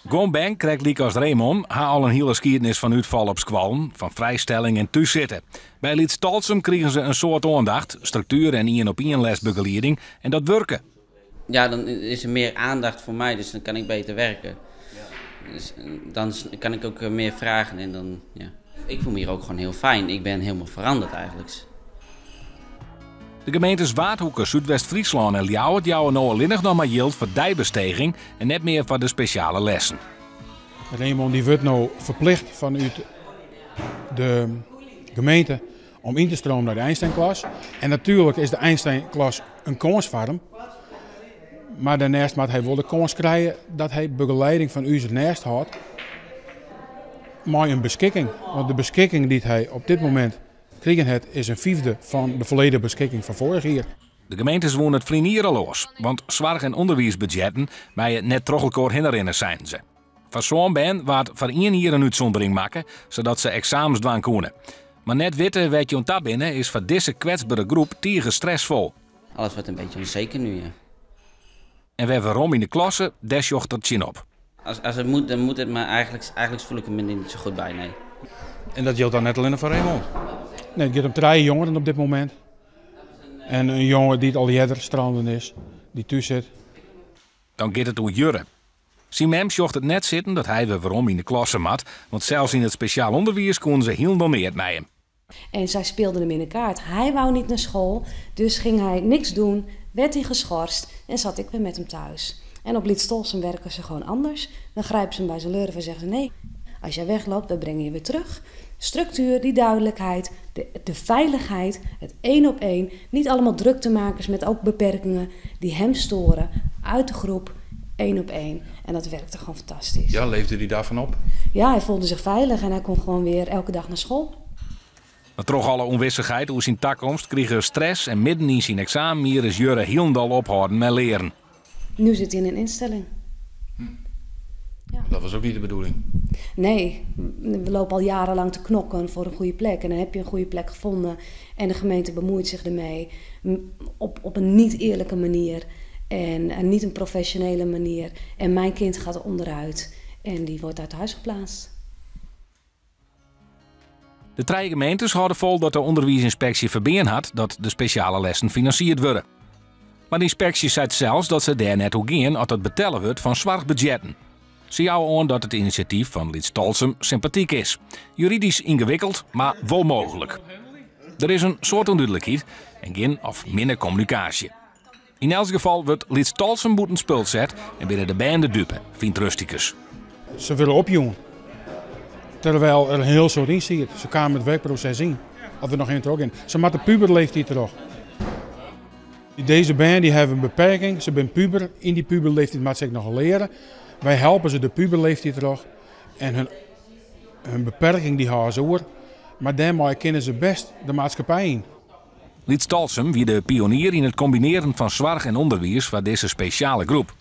Guon bern, krekt lykas Raymond, ha al in hiele skiednis fan útfal op skoallen, fan frijstelling en thússitte. By Lyts Tolsum krigen se in soad oandacht, struktuer en ien-op-ien lesbegelieding en dat wurke. Ja, dan is er meer aandacht voor mij, dus dan kan ik beter werken. Dus dan kan ik ook meer vragen en dan, ja. Ik voel me hier ook gewoon heel fijn. Ik ben helemaal veranderd eigenlijk. De gemeentes Waadhoeke, Súdwest-Fryslân en Ljouwert jouwe no allinnich noch mar jild foar deibesteging en net mear foar de spesjale lessen. Raymond dy wurdt no ferplicht fanút de gemeente om yn te stromen nei de Einsteinklas. En natuerlik is de Einsteinklas in kâns foar him. Mar dêrneist moat hy wol de kâns krije dat hy begeleiding fan ús nêst hâldt mei in beskikking. Want de beskikking dy't hy op dit momint krigen hat is in fyfde fan de folledige beskikking fan foarich jier. De gemeentes woene it ferline jier al oars, want soarch en ûnderwiisbudzjetten meie net troch elkoar hinne rinne, seinen se. Foar sân bern waard foar ien jier in útsûndering makke, sadat se eksamens dwaan koene. Mar net witte wêr't je oan ta binne is foar dizze kwetsbere groep tige stressfol. Alles wordt een beetje onzeker nu, ja. En wer werom yn de klasse, dêr sjocht er tsjinop. Als, als het moet, dan moet het, maar eigenlijk, eigenlijk voel ik me er niet zo goed bij, nee. En dat jildt dan net allinnich foar Raymond? Nee, it giet om trije jongeren op dit momint. En in jonge dy't al earder stranden is, dy't thús sit. Dan giet it oer Jurre. Syn mem sjocht it net sitten dat hy wer werom yn de klasse moat, want sels yn it spesjaal ûnderwiis koene se hielendal neat mei him. En sy speelden hem in de kaart. Hij wou niet naar school, dus ging hij niks doen, werd hij geschorst en zat ik weer met hem thuis. En op Lyts Tolsum werken ze gewoon anders. Dan grijpen ze hem bij zijn lurf en zeggen ze nee, als jij wegloopt, we brengen je weer terug. Structuur, die duidelijkheid, de, de veiligheid, het één op één. Niet allemaal druktemakers met ook beperkingen die hem storen. Uit de groep, één op één. En dat werkte gewoon fantastisch. Ja, leefde hij daarvan op? Ja, hij voelde zich veilig en hij kon gewoon weer elke dag naar school. Mar troch alle ûnwissichheid oer syn takomst krige er stress en midden yn syn eksamenjier is Jurre hielendal ophâlden mei learen. Nu zit hij in een instelling. Ja. Dat was ook niet de bedoeling. Nee, we lopen al jarenlang te knokken voor een goede plek. En dan heb je een goede plek gevonden. En de gemeente bemoeit zich ermee. Op, op een niet eerlijke manier. En, en niet een professionele manier. En mijn kind gaat onderuit. En die wordt uit huis geplaatst. De trije gemeentes hâlde fol dat de ûnderwiisynspeksje ferbean hat dat de spesjale lessen finansierd wurde. Mar de ynspeksje seit sels dat se dêr net oer gean as dat betelle wurdt fan soarchbudzjetten. Se jouwe oan dat it inisjatyf fan Lyts Tolsum sympatyk is. Juridysk yngewikkeld, mar wol mooglik. Der is in soad ûndúdlikheid en gjin of minne kommunikaasje. Yn elts gefal wurdt Lyts Tolsum bûten spul set en binne de bern de dupe, fynt Rusticus. Se wurde opjûn, terwijl er in hiel soad yn siet. Se kamen it werkproses yn, as we noch even trochgean. Se moatte puberleeftiid troch. Dizze bern dy hawwe in beperking, se binne puber. Yn dy puberleeftiid moatte se ek noch leare. Wy helpe se de puberleeftiid troch en hun, hun beperking dy hâlde se oer. Mar dêrmei kinne se best de maatskippij yn. Lyts Tolsum wie de pionier yn it kombinearen fan soarch en ûnderwiis foar dizze spesjale groep.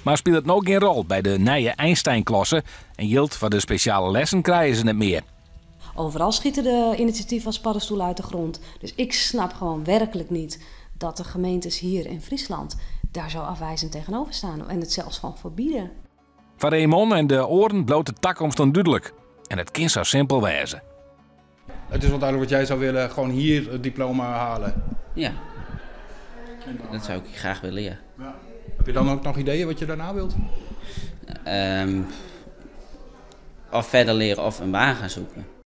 Mar spilet no gjin rol by de nije Einsteinklasse en jild foar de spesjale lessen krije se net mear. Overal schieten de initiatieven als paddenstoelen uit de grond. Dus ik snap gewoon werkelijk niet dat de gemeentes hier in Friesland daar zo afwijzend tegenover staan en het zelfs gewoon verbieden. Foar Raymond en de oaren bliuwt de takomst ûndúdlik. En it kin sa simpel wêze. Het is wel duidelijk wat jij zou willen, gewoon hier het diploma halen. Ja, dat zou ik graag willen, ja. ja. Heb je dan ook nog ideeën wat je daarna wilt? Of verder leren of een baan gaan zoeken.